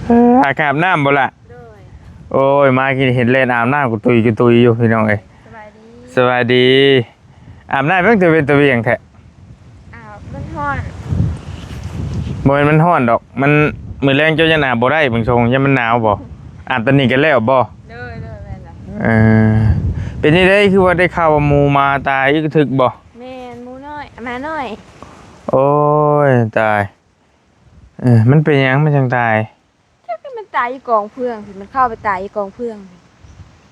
ອາບນ້ຳບໍ່ລະ? ໂດຍ. ໂອ້ຍ ມາກິນເຫັນແລ່ນອາບນ້ຳກະຕຸຍກະຕຸຍຢູ່ພີ່ນ້ອງເອີຍ. ສະບາຍດີ. ສະບາຍດີ. ອາບນ້ຳຍັງຕະເວັນຕະວຽງແທ້. ອາບ ມັນຮ້ອນ. ບໍ່ແມ່ນມັນຮ້ອນດອກ ມັນ ມື້ແລງເຈົ້າຍັງອາບບໍ່ໄດ້ ເບິ່ງຊົງ ຢ້ານມັນໜາວບໍ່? ອາບຕອນນີ້ກະແລ້ວບໍ່? ໂດຍ ໂດຍ ແມ່ນລະ. ເອີ ເປັນຈັ່ງໃດ ຄືວ່າໄດ້ຂ່າວວ່າໝູມາຕາຍ ອຶກກະທຶກບໍ່? ແມ່ນ ໝູນ້ອຍ ໝານ້ອຍ. ໂອ້ຍ ຕາຍ. ເອີ ມັນເປັນຫຍັງ ມັນຈັ່ງຕາຍ? ຈັກ ມັນຕາຍຢູ່ກອງເຟືອງ ມັນເຂົ້າໄປຕາຍຢູ່ກອງເຟືອງ.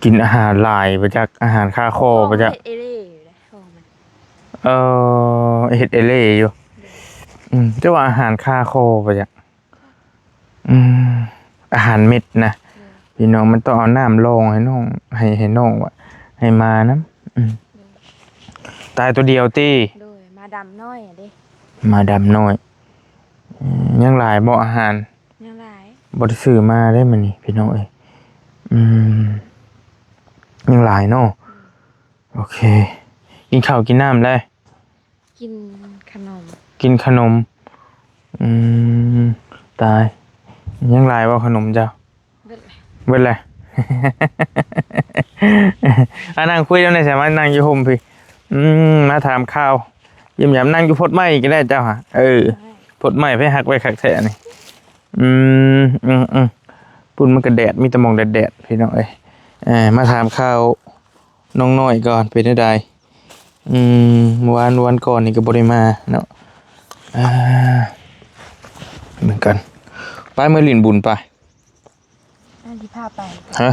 ກິນອາຫານຫຼາຍບໍ່ຈັກ ອາຫານຄາຄໍບໍ່ຈັກ. ເຮັດເອເລ່ຢູ່ເດ້ ເອີ ເຮັດເອເລ່ຢູ່. ອືມ ແຕ່ວ່າອາຫານຄາຄໍບໍ່ຈັກ. ອືມ ອາຫານເມັດນະ. ອືມ ພີ່ນ້ອງ ມັນຕ້ອງເອົານ້ຳລອງໃຫ້ນ້ອງ ໃຫ້ ໃຫ້ນ້ອງວ່າ ໃຫ້ມານຳ. ອືມ ອືມ ຕາຍໂຕດຽວຕິ? ໂດຍ. ມາດຳນ້ອຍເດ້. ມາດຳນ້ອຍ. ອືມ ຍັງຫຼາຍບໍ່ອາຫານ? ຍັງຫຼາຍ. ບໍ່ໄດ້ຊື້ມາເດ້ມື້ນີ້ພີ່ນ້ອງເອີຍ. ອືມ ຍັງຫຼາຍເນາະ. ອືມ ໂອເຄ ກິນເຂົ້າກິນນ້ຳໄດ້? ກິນຂະໜົມ. ກິນຂະໜົມ. ອືມ ຕາຍ ຍັງຫຼາຍບໍ່ຂະໜົມເຈົ້າ? ເບິດແລ້ວ ເບິດແລ້ວ. ອາ ນັ່ງຄຸຍນຳແດ່ ສາມາດນັ່ງຢູ່ຮົ່ມພີ້. ອືມ ມາຖາມຂ່າວ ຢ້ຽມຢາມ ນັ່ງຢູ່ໂພດໄມ້ກະໄດ້ເຈົ້າຫະ. ເອີ ໂພດໄມ້ ໃຜຮັກໄວ້ຄັກແທ້ນີ້. ອືມ ອືມ ອືມ ພຸ້ນມັນກະແດດ ມີແຕ່ໝ່ອງແດດໆ ພີ່ນ້ອງເອີຍ. ເອີ ມາຖາມຂ່າວນ້ອງນ້ອຍກ່ອນ ເປັນແນວໃດ? ອືມ ມື້ວານ ມື້ວານກ່ອນນີ້ກະບໍ່ໄດ້ມາເນາະ. ອ່າ ເບິ່ງກັນ ໄປ ເມືອຫຼິ້ນບຸນໄປ. ອັນທີ່ພາໄປ. ຮະ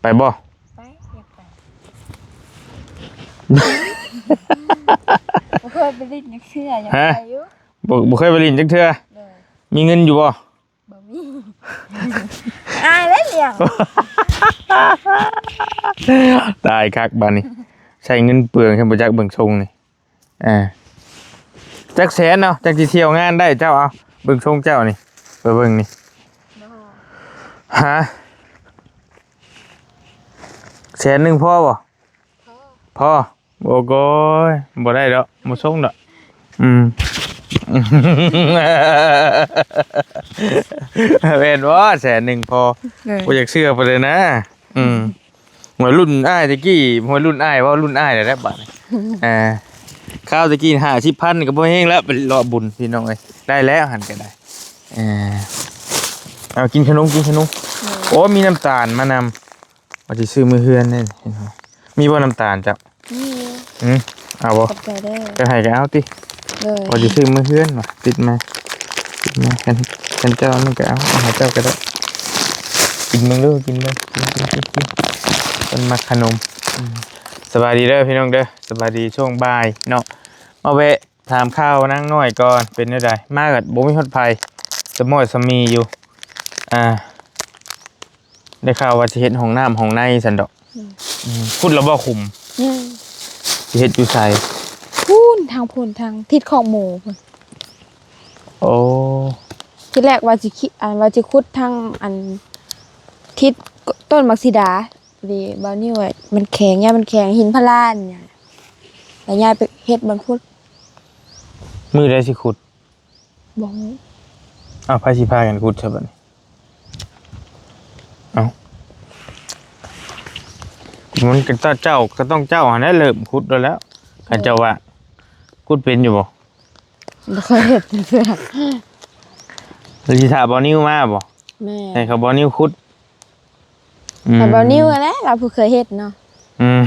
ໄປບໍ່? ໄປ ຢາກໄປ. ບໍ່ເຄີຍໄປຫຼິ້ນຈັກເທື່ອ ຢາກ ຮະ ໄປຢູ່. ບໍ່ ບໍ່ເຄີຍໄປຫຼິ້ນຈັກເທື່ອ. ໂດຍ. ມີເງິນຢູ່ບໍ່? ບໍ່ມີ. ອາຍແລ້ວລ້ຽງ. ຕາຍຄັກບາດນີ້ ໃຊ້ເງິນເປືອງຊັ້ນບໍ່ຈັກເບິ່ງຊົງນີ້. ອ່າ ຈັກແສນເນາະ ຈັ່ງຊິທ່ຽວງານໄດ້ເຈົ້າ. ເອົາ ເບິ່ງຊົງເຈົ້ານີ້ ໄປເບິ່ງນີ້. ຮະ ແສນໜຶ່ງພໍບໍ່? ພໍ. ໂອ້ໂກຍ ບໍ່ໄດ້ດອກ ບໍ່ຊົງດອກ. ອືມ ແມ່ນບໍ່ ແສນໜຶ່ງພໍ. ເອີ ບໍ່ຢາກເຊື່ອປານໃດນະ. ອືມ ວ່າລຸ້ນອ້າຍຕະກີ້ ວ່າລຸ້ນອ້າຍ ເວົ້າລຸ້ນອ້າຍແລ້ວບາດນີ້. ອ່າ ຄາວຕະກີ້ຫ້າສິບພັນກະພໍແຮງແລ້ວ ໄປເລາະບຸນພີ່ນ້ອງເອີຍ. ໄດ້ແລ້ວຫັ້ນກະໄດ້. ເອີ ເອົາ ກິນຂະໜົມ ກິນຂະໜົມ. ໂອ້ ມີນ້ຳຕານມານຳ. ວ່າຊິຊື້ມື້ເຮືອນເດ້. ມີບໍ່ນ້ຳຕານເຈົ້າ? ມີ. ອືມ ເອົາບໍ່? ຂອບໃຈເດີ. ຈະໃຫ້ກະເອົາຕິ. ໂດຍ. ວ່າຊິຊື້ມື້ເຮືອນວ່າ ຕິດມາ ຕິດມາ. ຄັນ ຄັນເຈົ້ານີ້ກະເອົາ ເອົາໃຫ້ເຈົ້າກະໄດ້. ກິນເບິ່ງດູ ກິນເບິ່ງ ກິນ ກິນ ກິນ ກິນ. ເພິ່ນມັກຂະໜົມ. ອືມ ສະບາຍດີເດີພີ່ນ້ອງເດີ ສະບາຍດີຊ່ວງບ່າຍເນາະ. ມາແວະ ຖາມຂ່າວນາງນ້ອຍກ່ອນ ເປັນແນວໃດ? ມາກະບໍ່ມີຮອດໃຜ ສະໝ້ອຍສະມີຢູ່. ອ່າ ໄດ້ຂ່າວວ່າຊິເຮັດຫ້ອງນ້ຳຫ້ອງໃນຊັ້ນດອກ. ອືມ ອືມ ຂຸດແລ້ວບໍ່ຂຸມ? ຍັງ. ຊິເຮັດຢູ່ໃສ? ພຸ້ນ ທາງພຸ້ນ ທາງທິດຄອກໝູພຸ້ນ. ໂອ້ ທີແລກວ່າຊິ ອັນ ວ່າຊິຂຸດທາງ ອັນ ທິດຕົ້ນໝາກສີດາ. ພໍດີບ່າວນິວວ່າມັນແຂງ ຢ້ານມັນແຂງ ຫີນພາລາຫຍັງ ແລ້ວຍ້າຍໄປເຮັດບ່ອນພຸ້ນ. ມື້ໃດຊິຂຸດ? ບໍ່ຮູ້. ເອົ້າ ໃຜຊິພາກັນຂຸດຊະບາດນີ້? ເອົ້າ ມັນກະເຈົ້າ ກະຕ້ອງເຈົ້າຫັ້ນແຫຼະເລີ່ມຂຸດໂລດແລ້ວ. ຄັນເຈົ້າວ່າ ຂຸດເປັນຢູ່ບໍ່? ບໍ່ເຄີຍເຮັດເທື່ອ. ຫຼືຊິຖ້າບ່າວນິວມາບໍ່? ແມ່ນ. ໃຫ້ເຂົາບ່າວນິວຂຸດ. ອືມ ໃຫ້ບ່າວນິວຫັ້ນແຫຼະ ລາວຜູ້ເຄີຍເຮັດເນາະ. ອືມ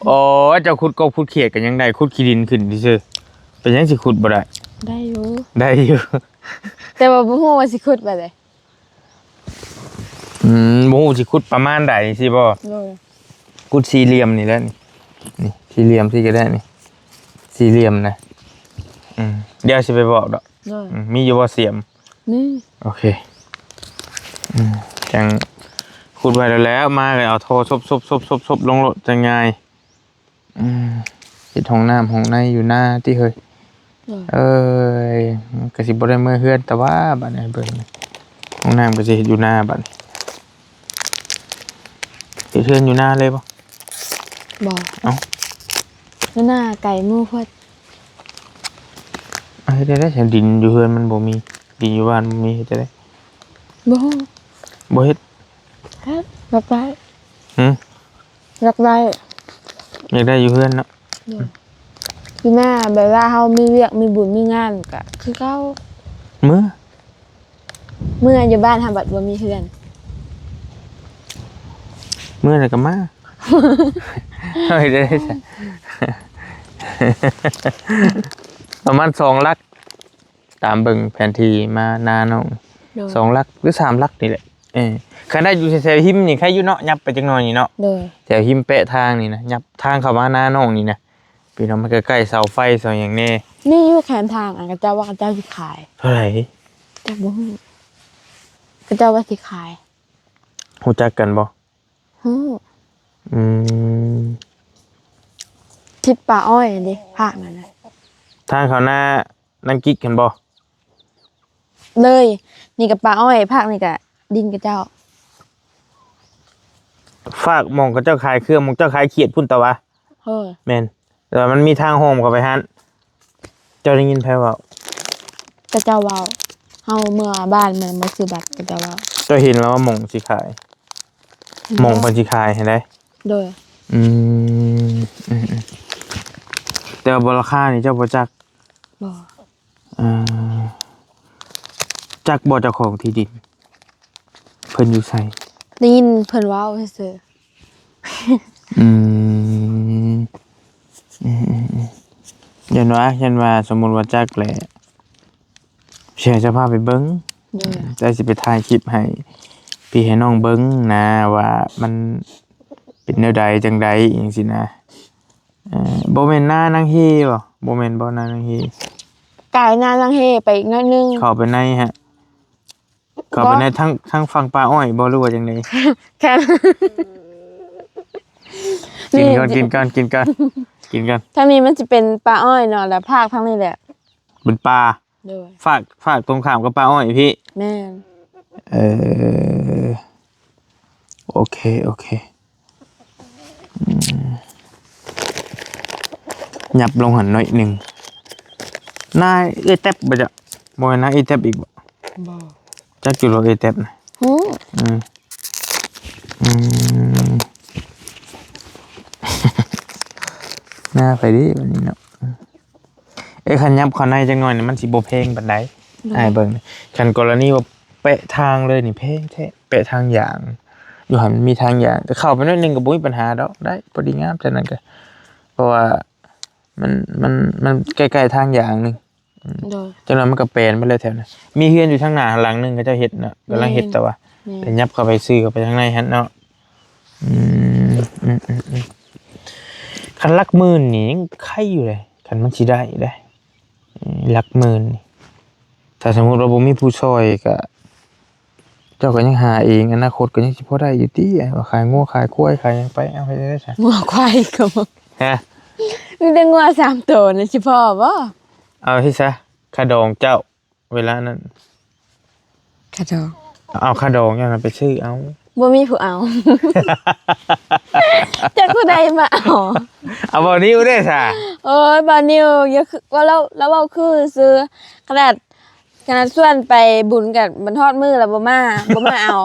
ໂອ້ຍ ເຈົ້າຂຸດກົບຂຸດຂຽດກະຍັງໄດ້ ຂຸດຂີ້ດິນຂຶ້ນຊື່ໆ. ເປັນຫຍັງຊິຂຸດບໍ່ໄດ້? ໄດ້ຢູ່ ໄດ້ຢູ່ ແຕ່ວ່າບໍ່ຮູ້ວ່າຊິຂຸດແບບໃດ. ອືມ ບໍ່ຮູ້ຊິຂຸດປະມານໃດຊີ້ບໍ່? ໂດຍ. ຂຸດສີ່ຫຼ່ຽມນີ້ແຫຼະ ນີ້ ນີ້ສີ່ຫຼ່ຽມຊີ້ກະໄດ້ນີ້ ສີ່ຫຼ່ຽມນະ. ອືມ ດຽວຊິໄປບອກດອກ. ໂດຍ. ອືມ ມີຢູ່ບໍ່ສຽມ? ນີ້ ໂອເຄ. ອືມ ຈັ່ງຂຸດໄວ້ແລ້ວ ມາກະເອົາທໍ່ສົບໆໆໆລົງໂລດ ຈັ່ງງ່າຍ. ອືມ ເຮັດຫ້ອງນ້ຳຫ້ອງໃນຢູ່ນາຕິເຮີຍ. ໂດຍ. ເອີຍ ມັນກະຊິບໍ່ໄດ້ເມືອເຮືອນ ແຕ່ວ່າບາດນີ້ເບິ່ງ ຫ້ອງນ້ຳກະຊິເຮັດຢູ່ນາບາດນີ້. ເຮັດເຮືອນຢູ່ນາເລີຍບໍ່? ບໍ່. ເອົ້າ ຢູ່ນາໄກໝູ່ໂພດ. ເຮັດໄດ້ ດິນຢູ່ເຮືອນມັນບໍ່ມີ ດິນຢູ່ບ້ານບໍ່ມີ ເຮັດໄດ້. ບໍ່ຮູ້ ບໍ່ເຮັດ ເຮັດ ຢາກໄດ້ ຫືມ ຢາກໄດ້ ຢາກໄດ້ຢູ່ເຮືອນເນາະ ໂດຍ ຢູ່ໜ້າ ແບບວ່າເຮົາມີວຽກມີບຸນມີງານກະຄືເກົ່າ ເມືອ ເມືອຢູ່ບ້ານເຮົາບັດບໍ່ມີເຮືອນ ເມືອແລ້ວກໍມາ ເອີ ໄດ້ ປະມານສອງຫຼັກ ຕາມເບິ່ງແຜນທີ່ມານານ້ອງ ໂດຍ ສອງຫຼັກ ຫຼື ສາມຫຼັກນີ້ແຫຼະ ເອີ ຄັນໄດ້ຢູ່ແຖວໆຮິມນີ້ໃຄຢູ່ເນາະ ຫຍັບໄປຈັກໜ້ອຍນີ້ເນາະ ໂດຍ ແຖວຮິມແປະທາງນີ້ນະ ຫຍັບທາງເຂົ້າມານານ້ອງນີ້ນະ ພີ່ນ້ອງ ມັນກໍໃກ້ເສົາໄຟເສົາຫຍັງແດ່ ມີຢູ່ແຄມທາງ ອັນເຂົາເຈົ້າວ່າເຂົາເຈົ້າຊິຂາຍ ເທົ່າໃດ? ຈັກບໍ່ຮູ້ ເຂົາເຈົ້າວ່າຊິຂາຍ ຮູ້ຈັກກັນບໍ່? ຮູ້ ອືມ ທິດປ່າອ້ອຍເດ້ ພາກນັ້ນນະ ທາງເຂົ້ານານາງກິກຫັ້ນບໍ່? ເລີຍ ນີ້ກໍປ່າອ້ອຍ ພາກນີ້ກໍດິນເຂົາເຈົ້າ ຟາກໝ່ອງເຂົາເຈົ້າຂາຍເຄື່ອງ ໝ່ອງເຈົ້າຂາຍຂຽດພຸ້ນຕະຫວາ ໂດຍ ແມ່ນ ແຕ່ວ່າມັນມີທາງໂຮມເຂົ້າໄປຫັ້ນ ເຈົ້າໄດ້ຍິນໃຜເວົ້າ? ເຂົາເຈົ້າເວົ້າ ເຮົາເມືອບ້ານ ແມ່ນບໍ່ ຊື້ບັດ ເຂົາເຈົ້າເວົ້າ ເຈົ້າເຫັນແລ້ວວ່າໝ່ອງຊິຂາຍ ໝ່ອງເພິ່ນຊິຂາຍຫັ້ນໃດ ໂດຍ ອືມ ອືມໆ ແຕ່ວ່າບໍ່ ລາຄານີ້ເຈົ້າບໍ່ຈັກ ບໍ່ ອ່າ ຈັກບໍ່ເຈົ້າຂອງທີ່ດິນ ເພິ່ນຢູ່ໃສ? ໄດ້ຍິນເພິ່ນເວົ້າຊື່ໆ ອືມ ອືມໆໆ ຢ້ານວ່າ ຢ້ານວ່າສົມມຸດວ່າຈັກແຫຼະ ຊິໃຫ້ເຈົ້າພາໄປເບິ່ງ ໂດຍ ເຈົ້າຊິໄປຖ່າຍຄລິບໃຫ້ພີ່ໃຫ້ນ້ອງເບິ່ງນະ ວ່າມັນເປັນແນວໃດຈັ່ງໃດ ອີ່ຫຍັງຊີ້ນະ. ເອີ ບໍ່ແມ່ນນານາງເຮບໍ່? ບໍ່ແມ່ນບໍ່ນານາງເຮ? ກາຍນານາງເຮໄປອີກໜ້ອຍໜຶ່ງ ເຂົ້າໄປໃນຮະ ເຂົ້າໄປໃນ ບໍ່ ທາງ ທາງຝັ່ງປ່າອ້ອຍບໍ່ ຫຼືວ່າຈັ່ງໃດ? ແຄ່ ກິນກ່ອນ ກິນກ່ອນ ກິນກ່ອນ ກິນກ່ອນ. ທາງນີ້ມັນຊິເປັນປ່າອ້ອຍເນາະ ແລ້ວພາກທາງນີ້ແຫຼະເປັນປ່າ. ໂດຍ ຟາກ ຟາກຕົງຂ້າມກັບປ່າອ້ອຍພີ້. ແມ່ນ. ເອີ ໂອເຄ ໂອເຄ. ອືມ ຫຍັບລົງຫັ້ນໜ້ອຍໜຶ່ງ. ນາເອື້ອຍແຕັບບໍ່ຈະ? ບໍ່ແມ່ນນາເອື້ອຍແຕັບອີກບໍ່? ບໍ່ ຈັກຢູ່ບໍ່ເອື້ອຍແຕັບນະ? ຮູ້. ອືມ ອືມ ນາໃຜເດບັດນີ້ເນາະ? ເອີ ຄັນຫຍັບເຂົ້າໃນຈັກໜ້ອຍນີ້ ມັນຊິບໍ່ແພງປານໃດ. ໂດຍ ອ້າຍເບິ່ງ ຄັນກໍລະນີວ່າແປະທາງເລີຍນີ້ແພງແທ້ ແປະທາງຢາງ ຢູ່ຫັ້ນມີທາງຢາງ ແຕ່ເຂົ້າໄປໜ້ອຍໜຶ່ງກໍບໍ່ມີບັນຫາດອກ ໄດ້ ພໍດີງາມ ແຕ່ນັ້ນກໍ ເພາະວ່າມັນ ມັນ ມັນໃກ້ໆທາງຢາງໜຶ່ງ. ໂດຍ ຈັກໜ້ອຍມັນກໍແປນໄປເລີຍແຖວນັ້ນ ມີເຮືອນຢູ່ທາງໜ້າຫຼັງໜຶ່ງ ເຂົາເຈົ້າເຮັດນະ ກຳລັງເຮັດ ແມ່ນ ແຕ່ວ່າ ແມ່ນ ໄປຫຍັບເຂົ້າໄປ ຊື້ເຂົ້າໄປທາງໃນຫັ້ນເນາະ. ອືມ ອືມໆໆ ຄັນຫຼັກໝື່ນນີ້ຍັງໄຄຢູ່ເດ້ ຄັນມັນຊິໄດ້ເດ້ ຫຼັກໝື່ນນີ້. ຖ້າສົມມຸດວ່າບໍ່ມີຜູ້ຊ່ອຍກໍ ເຈົ້າກໍຍັງຫາເອງ ອະນາຄົດກໍຍັງຊິພໍໄດ້ຢູ່ຕິ ວ່າຂາຍງົວຂາຍຄວາຍຂາຍຫຍັງໄປ. ເອົາ ເຮັດໄດ້ຊະ ງົວຄວາຍກໍບໍ່ ຮະ ມີແຕ່ງົວສາມໂຕນີ້ຊິພໍບໍ່? ເອົາເຮັດຊະ ຄ່າດອງເຈົ້າ ເວລານັ້ນ ຄ່າດອງ ເອົາຄ່າດອງເຈົ້ານະໄປຊື້ເອົາ ບໍ່ມີຜູ້ເອົາ ຈັກຜູ້ໃດມາເອົາ. ເອົາ ບ່າວນິວເດ້ຊະ. ໂອ້ຍ ບ່າວນິວ ຢ່າຄື ວ່າລາວ ລາວເວົ້າຄືຊື່ ຂະໜາດ ຂະໜາດຊວນໄປບຸນກັນ ມັນຮອດມື້ລາວບໍ່ມາ ບໍ່ມາເອົາ.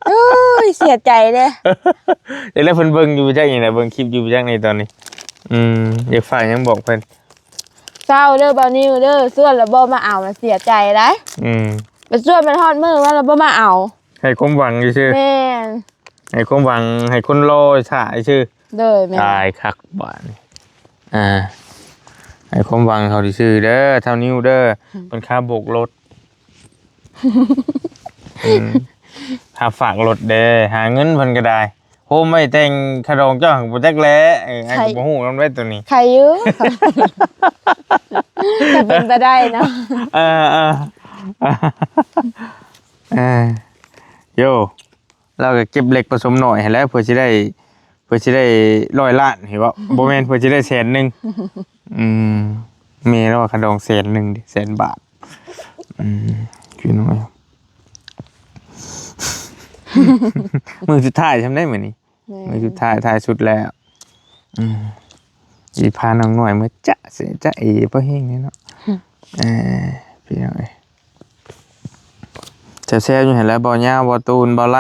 ໂອ້ຍ ເສຍໃຈເດ້. ເອີ ແລ້ວເພິ່ນເບິ່ງຢູ່ຈັກນີ້ນະ ເບິ່ງຄລິບຢູ່ຈັກນີ້ຕອນນີ້. ອືມ ຢາກຝາກຫຍັງບອກເພິ່ນ? ເຊົາເດີບ່າວນິວເດີ ຊວນແລ້ວບໍ່ມາເອົາ ມັນເສຍໃຈໄດ໋. ອືມ ໄປຊວນມັນຮອດມື້ວ່າລາວບໍ່ມາເອົາ ໃຫ້ຄວາມຫວັງຊື່ໆ. ແມ່ນ ໃຫ້ຄວາມຫວັງ ໃຫ້ຄົນລໍຖ້າຊື່ໆ. ໂດຍ ແມ່ນ ຕາຍຄັກບາດນີ້. ອ່າ ໃຫ້ຄວາມຫວັງເຂົາຊື່ໆເດີ ທ້າວນິວເດີ. ອືມ ເພິ່ນຄ່າໂບກລົດ ອືມ ຄ່າຝາກລົດເດ້ ຫາເງິນເພິ່ນກໍໄດ້. ໂຮມໄວ້ແຕ່ງຂະດອງເຈົ້າ ບໍ່ຈັກແຫຼະ. ເອີ ອ້າຍກໍບໍ່ຮູ້ນຳເດ້ໂຕນີ້ ໃຄຢູ່ ຖ້າເປັນໄປໄດ້ເນາະ. ເອີ ເອີ ເອີ ໂຢ ລາວກໍເກັບເລັກປະສົມໜ້ອຍຫັ້ນແຫຼະ ເພື່ອຊິໄດ້ ເພື່ອຊິໄດ້ຮ້ອຍລ້ານ ເຫັນບໍ່? ບໍ່ແມ່ນ ເພື່ອຊິໄດ້ແສນໜຶ່ງ. ອືມ ແມ່ລາວວ່າຂະດອງແສນໜຶ່ງເດ້ ແສນບາດ. ອືມ ພີ່ນ້ອງ ມື້ສຸດທ້າຍຊ່ຳໄດ໋ມື້ນີ້. ແມ່ນ ມື້ສຸດທ້າຍ ທ້າຍສຸດແລ້ວ. ອືມ ຊິພານ້ອງນ້ອຍມາຈະເສຈະເອພໍແຮງເລີຍເນາະ. ເອີ ພີ່ນ້ອງເອີຍ ໃຈ ຈະແຊວຢູ່ຫັ້ນແຫຼະ ບໍ່ຍາວ ບໍ່ຕູນ ບໍ່ໄລ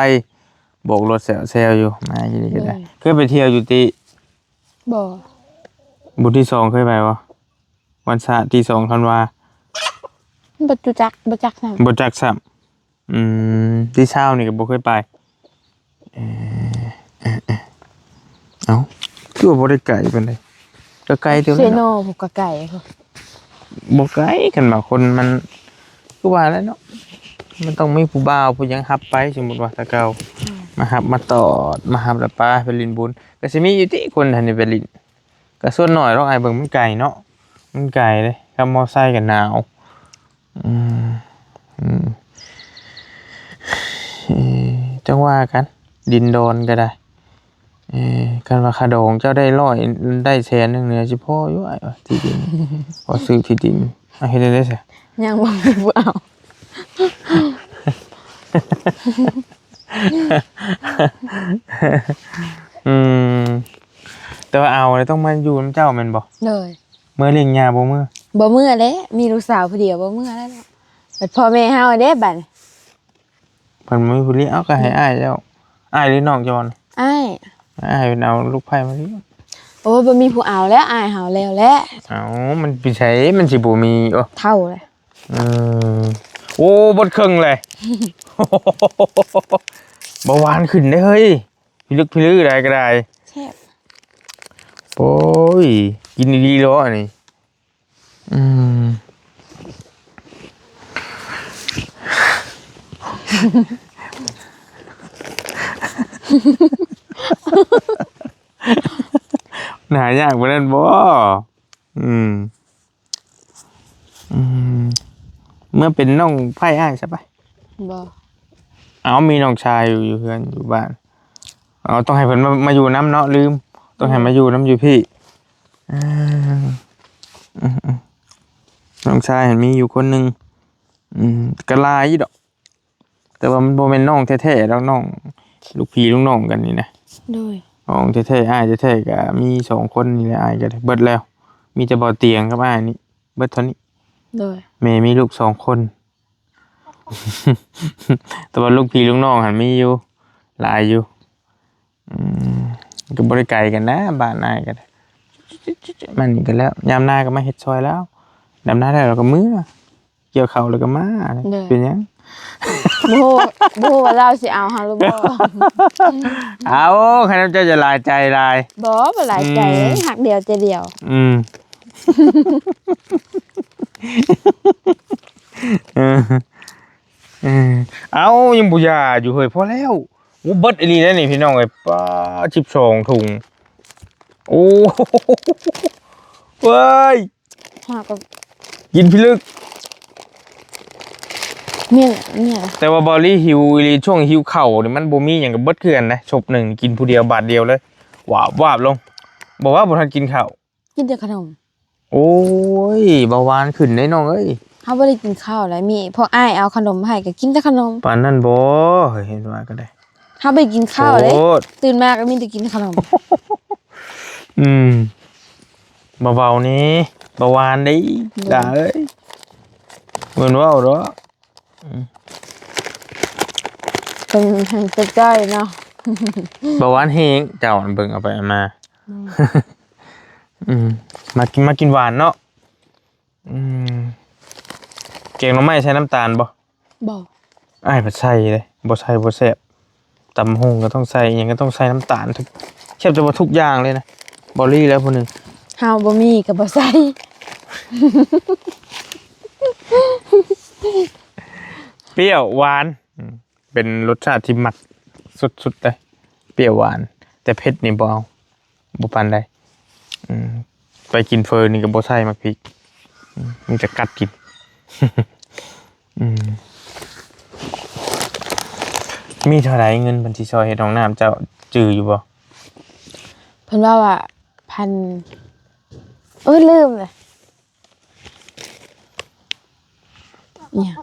ໂບກລົດແຊວໆຢູ່ ມາຢູ່ນີ້ກໍໄດ້. ໂດຍ ເຄີຍໄປທ່ຽວຢູ່ຕິ? ບໍ່. ບຸນທີສອງເຄີຍໄປບໍ່? ວັນຊະທີສອງທັນວາ. ບໍ່ຮູ້ຈັກ ບໍ່ຈັກຊ້ຳ. ບໍ່ຈັກຊ້ຳ. ອືມ ທີຊາວນີ້ກໍບໍ່ເຄີຍໄປ. ເອີ ເອີ ເອີ ເອົ້າ ຄືວ່າບໍ່ໄດ້ໄກປານໃດ? ກໍໄກເຕີບ ເຊໂນ ແລ້ວເນາະ ພຸ້ນກໍໄກພຸ້ນ. ບໍ່ໄກ ຄັນວ່າຄົນມັນ ຄືວ່າແຫຼະເນາະ ມັນຕ້ອງມີຜູ້ບ່າວຜູ້ຫຍັງຮັບໄປ. ສົມມຸດວ່າແຕ່ເກົ່າ ອືມ ມາຮັບມາຕອດ ມາຮັບແລ້ວປາໄປຫຼິ້ນບຸນ ກໍຊິມີຢູ່ຕິຄົນຫັ້ນນີ້ໄປຫຼິ້ນ. ກໍສ່ວນໜ້ອຍດອກ ອ້າຍເບິ່ງມັນໄກເນາະ ມັນໄກເດ້ ຂັບມໍໄຊກໍໜາວ. ອືມ ອືມ ເອີ ຈັ່ງວ່າກັນ ດິນດອນກໍໄດ້. ເອີ ຄັນວ່າຄ່າດອງເຈົ້າໄດ້ຮ້ອຍ ໄດ້ແສນໜຶ່ງນີ້ ຊິພໍຢູ່ ອ້າຍວ່າ ທີ່ດິນ ພໍຊື້ທີ່ດິນ. ອາ ເຮັດແນວໃດຊະ? ຍັງບໍ່ມີຜູ້ເອົາ. ອືມ ແຕ່ວ່າເອົາແລ້ວຕ້ອງມາຢູ່ນຳເຈົ້າແມ່ນບໍ່? ໂດຍ. ເມືອລ້ຽງຍ່າບໍ່ເມືອ? ບໍ່ເມືອແຫຼະ ມີລູກສາວຜູ້ດຽວ ບໍ່ເມືອແລ້ວເນາະ. ບັດພໍ່ແມ່ເຮົາເດ້ບັດນີ້ ເພິ່ນບໍ່ມີຜູ້ລ້ຽງ. ເອົາ ກໍໃຫ້ອ້າຍເຈົ້າ. ອ້າຍຫຼືນ້ອງເຈົ້າ? ອ້າຍ. ອ້າຍເພິ່ນເອົາລູກໃພ້ມາລ້ຽງ. ໂອ້ຍ ບໍ່ມີຜູ້ເອົາແລ້ວ ອ້າຍເຮົາແລ້ວແຫຼະ. ເອົ້າ ມັນໄປໃສ ມັນຊິບໍ່ມີ. ໂອ້ ເຖົ້າແລ້ວ. ເອີ ໂອ້ ເບິດເຄິ່ງເລີຍ. ເບົາຫວານຂຶ້ນເດ້ເຮີ້ຍ ພິລຶກພິລືໄດ້ກໍໄດ້. ແຊບ. ໂອ້ຍ ກິນດີໆເນາະອັນນີ້. ອືມ ຫາຍາກປານນັ້ນບໍ່? ອືມ ອືມ ເມືອເປັນນ້ອງໃພ້ອ້າຍຊະໄປ. ບໍ່. ເອົາ ມີນ້ອງຊາຍຢູ່ ຢູ່ເຮືອນຢູ່ບ້ານ. ເອົາ ຕ້ອງໃຫ້ເພິ່ນມາ ມາຢູ່ນຳເນາະ ລືມ ຕ້ອງໃຫ້ມາຢູ່ນຳຢູ່ພີ້. ເອີ ອືມໆ ນ້ອງຊາຍຫັ້ນມີຢູ່ຄົນໜຶ່ງ. ອືມ ກໍຫຼາຍຢູ່ດອກ ແຕ່ວ່າມັນບໍ່ແມ່ນນ້ອງແທ້ໆດອກ ນ້ອງລູກພີ່ລູກນ້ອງກັນນີ້ນະ. ໂດຍ. ນ້ອງແທ້ໆ ອ້າຍແທ້ໆກໍມີສອງຄົນນີ້ແຫຼະ ອ້າຍກໍໄດ້ເບິດແລ້ວ ມີແຕ່ບໍ່ຕຽງກັບອ້າຍນີ້ ເບິດເທົ່ານີ້. ໂດຍ. ແມ່ມີລູກສອງຄົນ ແຕ່ວ່າລູກພີ່ລູກນ້ອງຫັ້ນມີຢູ່ ຫຼາຍຢູ່. ອືມ ກໍບໍ່ໄດ້ໄກກັນນະ ບ້ານອ້າຍກໍໄດ້ ມັນນີ້ກໍແລ້ວ ຍາມນາກໍມາເຮັດຊ່ອຍລາວ ດຳນາແລ້ວລາວກໍເມືອ ກ່ຽວເຂົ້າແລ້ວກໍມາ. ໂດຍ. ເປັນຫຍັງ? ບໍ່ຮູ້ ບໍ່ຮູ້ວ່າລາວຊິເອົາເຮົາຫຼືບໍ່. ເອົາ ຄັນເຈົ້າຈະຫຼາຍໃຈຫຼາຍ. ບໍ່ ບໍ່ຫຼາຍໃຈ. ອືມ ຮັກດຽວໃຈດຽວ. ອືມ ເອີ ເອີ ເອົ້າ ຍັງບໍ່ຢ່າຢູ່ເຮີ້ຍ ພໍແລ້ວ. ໂອ້ ເບິດອີ່ຫຼີແລ້ວນີ້ພີ່ນ້ອງເອີຍ ປາ ສິບສອງຖົງ. ໂອ້ ເວີຍ ຫາກໍກິນພິລຶກ. ແມ່ນ ແມ່ນ. ແຕ່ວ່າບາວລີຫິວອີ່ຫຼີ ຊ່ວງຫິວເຂົ້ານີ້ມັນບໍ່ມີຫຍັງກໍເບິດຄືກັນນະ ສົບໜຶ່ງກິນຜູ້ດຽວບາດດຽວເລີຍ ວາບໆລົງ ບໍ່ວ່າບໍ່ທັນກິນເຂົ້າ. ກິນແຕ່ຂະໜົມ. ໂອ້ຍ ເບົາຫວານຂຶ້ນເດ້ນ້ອງເອີຍ. ເຮົາບໍ່ໄດ້ກິນເຂົ້າແລ້ວ ມີພວກອ້າຍເອົາຂະໜົມໃຫ້ກໍກິນແຕ່ຂະໜົມ. ປານນັ້ນບໍ່? ເຫັນວ່າກໍໄດ້. ເຮົາບໍ່ໄດ້ກິນເຂົ້າເດ້. ໂອ້ ຕື່ນມາກໍມີແຕ່ກິນຂະໜົມ. ອືມ ເບົາໆນີ້ ເບົາຫວານເດ້ ໂດຍ ຫຼ້າເອີຍ. ເພິ່ນເວົ້າເນາະ. ອືມ ເພິ່ນແຮງເຕັກຈ້ອຍເນາະ. ເບົາຫວານແຮງ ເຈົ້າເບິ່ງເອົາໄປເອົາມາ. ອືມ ອືມ ມາກິນ ມາກິນຫວານເນາະ. ອືມ ແກງໜໍ່ໄມ້ໃສ່ນ້ຳຕານບໍ່? ບໍ່. ອ້າຍພັດໃສ່ເດ້ ບໍ່ໃສ່ບໍ່ແຊບ. ຕຳບັກຫຸ່ງກໍຕ້ອງໃສ່ ຫຍັງກໍຕ້ອງໃສ່ນ້ຳຕານ ແຊບແຕ່ວ່າທຸກຢ່າງເລີຍນະ. ບໍ່ລີແລ້ວຜູ້ໜຶ່ງ ເຮົາບໍ່ມີກໍບໍ່ໃສ່. ປ່ຽວຫວານ ອືມ ເປັນລົດຊາດທີ່ມັກສຸດໆເລີຍ ປ່ຽວຫວານ ແຕ່ເຜັດນີ້ບໍ່ເອົາ ບໍ່ປານໃດ. ອືມ ໄປກິນເຝີນີ້ກໍບໍ່ໃສ່ໝາກພິກ ອືມ ມີແຕ່ກັດກິນ. ອືມ ມີເທົ່າໃດເງິນເພິ່ນຊິຊ່ອຍເຮັດຫ້ອງນ້ຳ ເຈົ້າຈື່ຢູ່ບໍ່? ເພິ່ນເວົ້າວ່າພັນ ໂອ້ຍ ລືມເລີຍ. ຫຍັງ?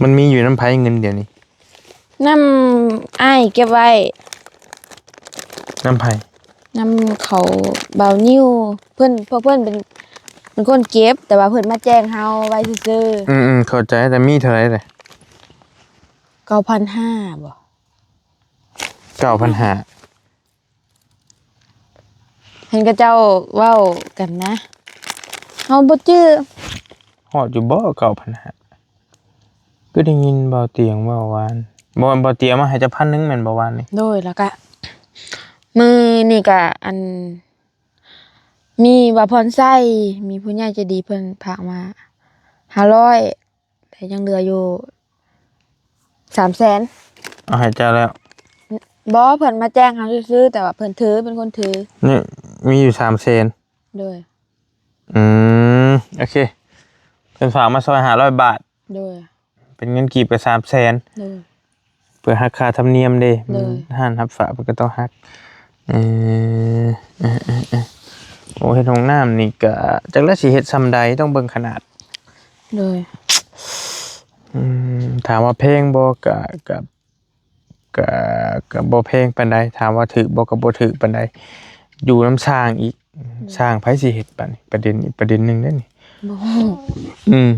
ມັນມີຢູ່ນຳໃຜເງິນດຽວນີ້? ນຳອ້າຍເກັບໄວ້. ນຳໃຜ? ນຳເຂົາ ບ່າວນິວ ເພິ່ນ ພວກເພິ່ນເປັນ ເປັນຄົນເກັບ ແຕ່ວ່າເພິ່ນມາແຈ້ງເຮົາໄວ້ຊື່ໆ. ອືມໆ ເຂົ້າໃຈ ແຕ່ມີເທົ່າໃດເດ? ເກົ້າພັນຫ້າບໍ່? ເກົ້າພັນຫ້າ ເຫັນເຂົາເຈົ້າເວົ້າກັນນະ ເຮົາບໍ່ຈື່. ຮອດຢູ່ບໍ່ ເກົ້າພັນຫ້າ? ຄືໄດ້ຍິນບ່າວຕຽງເວົ້າວານ ບໍ່ແມ່ນ ບ່າວຕຽງມາໃຫ້ເຈົ້າພັນໜຶ່ງແມ່ນບໍ່ວານນີ້? ໂດຍ ແລ້ວກະມື້ນີ້ກະ ອັນ ມີບ່າວພອນໄຊ ມີຜູ້ໃຫຍ່ໃຈດີເພິ່ນຝາກມາຫ້າຮ້ອຍ ແຕ່ຍັງເຫຼືອຢູ່ສາມແສນ. ເອົາໃຫ້ເຈົ້າແລ້ວ? ບໍ່ ເພິ່ນມາແຈ້ງເຮົາຊື່ໆ ແຕ່ວ່າເພິ່ນຖື ເປັນຄົນຖື. ນີ້ມີຢູ່ສາມແສນ. ໂດຍ. ອືມ ໂອເຄ ເພິ່ນຝາກມາຊ່ອຍຫ້າຮ້ອຍບາດ. ໂດຍ. ເປັນເງິນກີບກໍສາມແສນ. ໂດຍ. ເພື່ອຫັກຄ່າທຳນຽມເດ້. ໂດຍ. ມັນຮ້ານຮັບຝາກມັນກໍຕ້ອງຫັກ. ເອີ ເອີ ເອີ ເອີ ໂອ້ ເຮັດຫ້ອງນ້ຳນີ້ກໍຈັກລະຊິເຮັດຊ່ຳໃດ ຕ້ອງເບິ່ງຂະໜາດ. ໂດຍ. ອືມ ຖາມວ່າແພງບໍ່? ກະ ກະ ກະ ກະບໍ່ແພງປານໃດ. ຖາມວ່າຖືກບໍ່? ກະບໍ່ຖືກປານໃດ. ຢູ່ນຳຊ່າງອີກ. ໂດຍ. ຊ່າງໃຜຊິເຮັດບາດນີ້? ປະເດັນອີກປະເດັນໜຶ່ງເດ້ນີ້. ບໍ່ຮູ້. ອືມ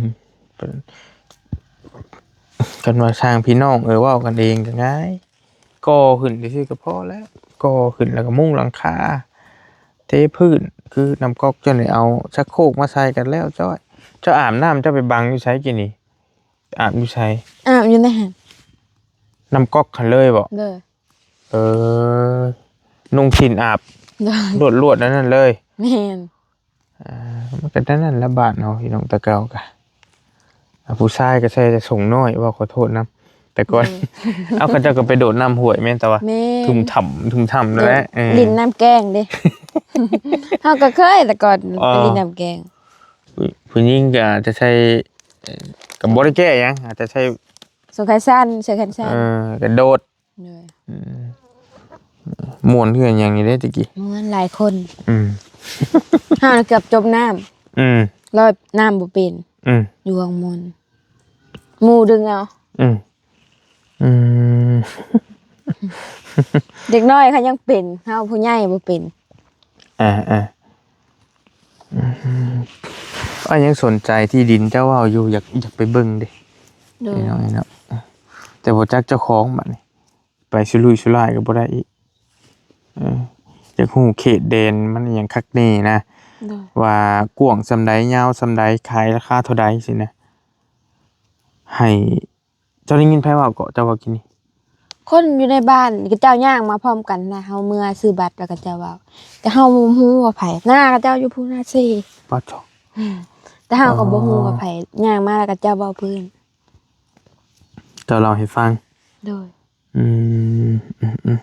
ຄັນວ່າຊ່າງພີ່ນ້ອງ ເອີ ເວົ້າກັນເອງກໍງ່າຍ ກໍ່ຂຶ້ນຊື່ໆກໍພໍແລ້ວ. ກໍ່ຂຶ້ນແລ້ວກໍມຸງຫຼັງຄາ ເທພື້ນ ຄືນ້ຳກັອກ. ເຈົ້ານີ້ເອົາຊັກໂຄກມາໃສ່ກັນແລ້ວຈ້ອຍ. ເຈົ້າອາບນ້ຳ ເຈົ້າໄປບັງຢູ່ໃສກີ້ນີ້? ອາບຢູ່ໃສ? ອາບຢູ່ໃນຫັ້ນ. ນ້ຳກັອກຫັ້ນເລີຍບໍ? ໂດຍ. ເອີ ນຸ່ງສິ້ນອາບ. ໂດຍ. ລວດໆ ອັນນັ້ນເລີຍ. ແມ່ນ. ອ່າ ມັນກໍແນວນັ້ນລະບ້ານເຮົາ ພີ່ນ້ອງ ແຕ່ເກົ່າກະ ອ່າ ຜູ້ຊາຍກໍໃສ່ແຕ່ສົ້ງນ້ອຍ ເວົ້າຂໍໂທດນຳ ແຕ່ກ່ອນ. ໂດຍ. ເອົາ ເຂົາເຈົ້າກໍໄປໂດດນ້ຳຫ້ວຍແມ່ນ ແຕ່ວ່າ ແມ່ນ ທຸ່ມຖ້ຳ ທຸ່ມຖ້ຳນັ້ນແຫຼະ. ໂດຍ. ເອີ ຫຼິ້ນນ້ຳແກ້ງເດ້ ເຮົາກໍເຄີຍແຕ່ກ່ອນ ອໍ ໄປຫຼິ້ນນ້ຳແກ້ງ. ຜູ້ ຜູ້ຍິງກໍອາດຈະໃສ່ ກໍບໍ່ໄດ້ແກ້ຫຍັງ ອາດຈະໃສ່ ໂສ້ແຂນສັ້ນ ເສື້ອແຂນສັ້ນ. ເອີ ກະໂດດ. ໂດຍ. ອືມ ມ່ວນຄືຫຍັງນີ້ເດ້ຕະກີ້ ມ່ວນຫຼາຍຄົນ. ອືມ ເຮົານະເກືອບຈົມນ້ຳ. ອືມ ລອຍນ້ຳບໍ່ເປັນ. ອືມ ຢູ່ຂ້າງບົນ ໝູ່ດຶງເອົາ. ອືມ ອືມ ເດັກນ້ອຍເຂົາຍັງເປັນ ເຮົາຜູ້ໃຫຍ່ບໍ່ເປັນ. ອ່າ ອ່າ ອືມ ອ້າຍຍັງສົນໃຈທີ່ດິນເຈົ້າເວົ້າຢູ່ ຢາກ ຢາກໄປເບິ່ງເດ້. ໂດຍ. ພີ່ນ້ອງເນາະ ແຕ່ບໍ່ຈັກເຈົ້າຂອງບາດນີ້ ໄປສຸລຸຍສຸລາຍກໍບໍ່ໄດ້ອີກ. ເອີ ຢາກຮູ້ເຂດແດນມັນອີ່ຫຍັງຄັກແນ່ນະ. ໂດຍ. ວ່າກວ້າງສ່ຳໃດ ຍາວສ່ຳໃດ ຂາຍລາຄາເທົ່າໃດຊີ້ນະ. ໃຫ້ ເຈົ້າໄດ້ຍິນໃຜເວົ້າເກາະ ເຈົ້າເວົ້າກິນນີ້? ຄົນຢູ່ໃນບ້ານ ເຂົາເຈົ້າຍ່າງມາພ້ອມກັນນະ ເຮົາເມືອຊື້ບັດ ແລ້ວເຂົາເຈົ້າເວົ້າ ແຕ່ເຮົາບໍ່ຮູ້ວ່າໃຜ. ໜ້າເຂົາເຈົ້າຢູ່ພູນາເຊ. ປາດໂທ້. ອືມ ແຕ່ເຮົາກໍບໍ່ຮູ້ວ່າໃຜ. ອໍ ຍ່າງມາແລ້ວເຂົາເຈົ້າເວົ້າພື້ນ ເຈົ້າເລົ່າໃຫ້ຟັງ. ໂດຍ. ອືມ ອືມ ອືມ